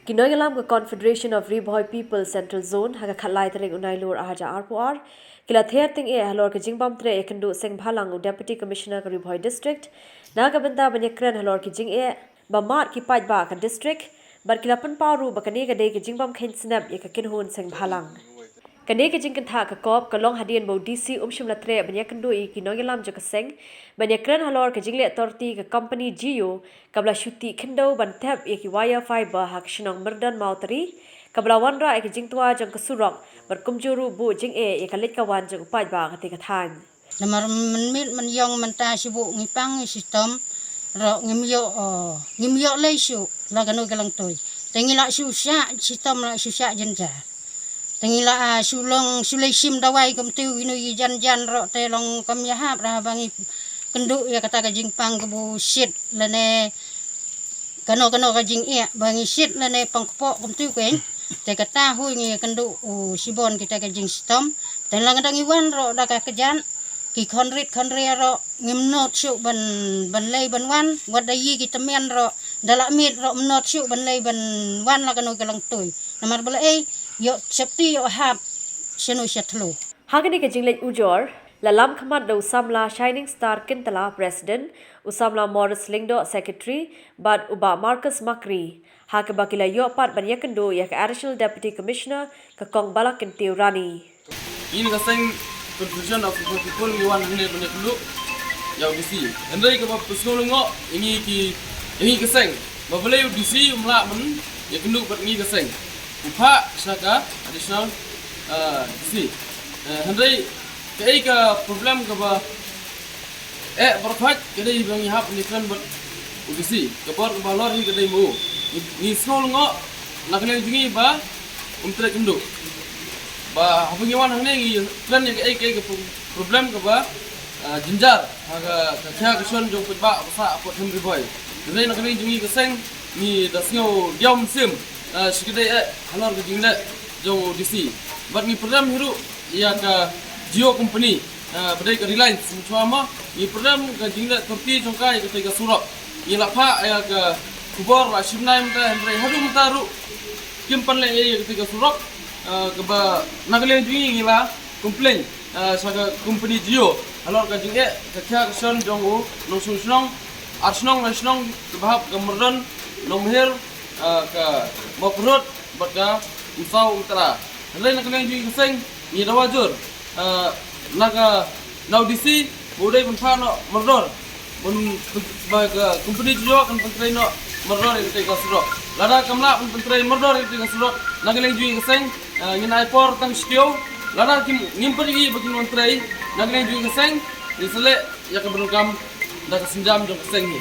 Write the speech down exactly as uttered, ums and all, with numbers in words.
Ki nongïalam ka Confederation of Ri Bhoi People Central Zone ha ka khatlai tarik u Nailur arhajar arphew ar ki la ther tyngeh halor ka jingbam treh ïakynduh seng bhalang u Deputy Commissioner ka Ri Bhoi District na ka bynta ban ïakren halor ki jingeh ba mad ki paidbah ka district, bad ki la pynpaw ruh ba kane ka dei ka jingbam kheiñ snep ïa ka kynhun seng bhalang. Kane ka jingkyntha ka kop ka long hadien ba u D C um shym la treh ban ïakynduh ïa ki nongïalam jong ka seng ban ïakren halor ka jingleh torti ka company Jio kaba la shu tih khyndew ban thep ïa ki wire fiber ha ka shnong Myrdon Mawtari, kaba la wanrah ïa ka jingtwa jong ka surok bad kumjuh ruh buh jingeh ïa ka leit ka wan jong u paidbah katei ka thaiñ. Namar mynmiet mynïong mynta shu buh ngi pang ngi shitom, ruh ngim ïoh, oh, ngim ïoh lei shuh la kano ka langtoi. Te ngi la shu shah shitom, la shu shah jynjar. Te ngi la, ah, shu long shu lei shim dawai kumtu ïa kino ïa jan jan ruh te long kam ïahap, ra ba ngi kynduh ïa kata ka jingpang kaba u shit lane kano kano ka jingeh ba ngi shit lane pang kpoh kumtu keiñ. Te kata hooid ngi kynduh u shibun kita ka jingshitom. Te la ka dang ïa wan ruh da ka kjat ki khynrit khynria ruh ngim nud shuh ban, ban lei ban wan, wat da ïa ki tymmen ruh da la miet ruh ym nud shuh ban lei ban wan la kano ka langtoi. Namar ba la ei ïoh safety ïoh hap shano sha thlu. Ha kane ka jingleit ujor la lam khmat da u samla Shining Star Kyntala, President, u samla Morris Lyngdoh, Secretary, bad u bah Marcus Makri, ha kaba ki la ïoh pat ban ïakynduh ïa ka Additional Deputy Commissioner ka Kong Balakyntiew Rani. Ngi na ka seng Confederation of Ri Bhoi People ngi wan hangne ban ïakynduh ïa u D C. Hynrei kaba pynsngew lyngngoh ïa ngi ki, ïa ngi ka seng, ba balei u D C um lah ban ïakynduh bad ngi ka seng, u phah sha ka additional, uh, D C. Uh, hynrei kaei ka problem kaba eh, baroh khoit ka dei ba ngi hap ngi kren bad u D C. Ka bor kaba halor hi ka dei ma u. Ngi, ngi sngew lyngngoh na ka liang jong ngi ba um treh kynduh. Ba haba ngi wan hangne ngi kren ïa kaei kaei ka pro-, problem kaba, ah, jynjar ha ka, ka khia ka shon jong paidbah ba sah hapoh Ri Bhoi. Hynrei na ka liang jong ngi ka seng ngi da sngew diaw mynsiem, ah, shi kdei eh halor ka jingleh jong u D C. Bad ngi pyrshang hi ruh ïa ka Jio Company, ah, ba dei ka Reliance, mynshwa ma, ngi pyrshang ka jingleh torti jong ka ïa katei ka surok. Ngi la phah ïa ka khubor la shim nai mynta, hynrei haduh mynta ruh kim pan leh ïa katei ka surok, ah, kaba na ka liang jong ngi ngi la complain, ah, sha ka company Jio halor ka jingeh ka khia ka shon jong u nongshong shnong, ar shnong lai shnong, kaba hap ka Myrdon, Nongmahir, ah, ka Mawkyrwat bad ka Umsaw Umtra. Hynrei na ka liang jong ngi ka seng ngi dawa jur, ah, na ka, na u D C ba u dei ban phah noh mardor, ban, ba ka company Jio kan pyntrei noh mardor ïa katei ka surok. Lada kam lah ban pyntrei mardor ïa katei ka surok, na ka liang jong ngi ka seng, ah, ngin ai por tang shi taïew. Lada kim, ngim pat ïohi ba kin wan trei, na ka liang jong ngi ka seng ngin sa leh ïa kaba donkam da ka sienjam jong ka seng hi.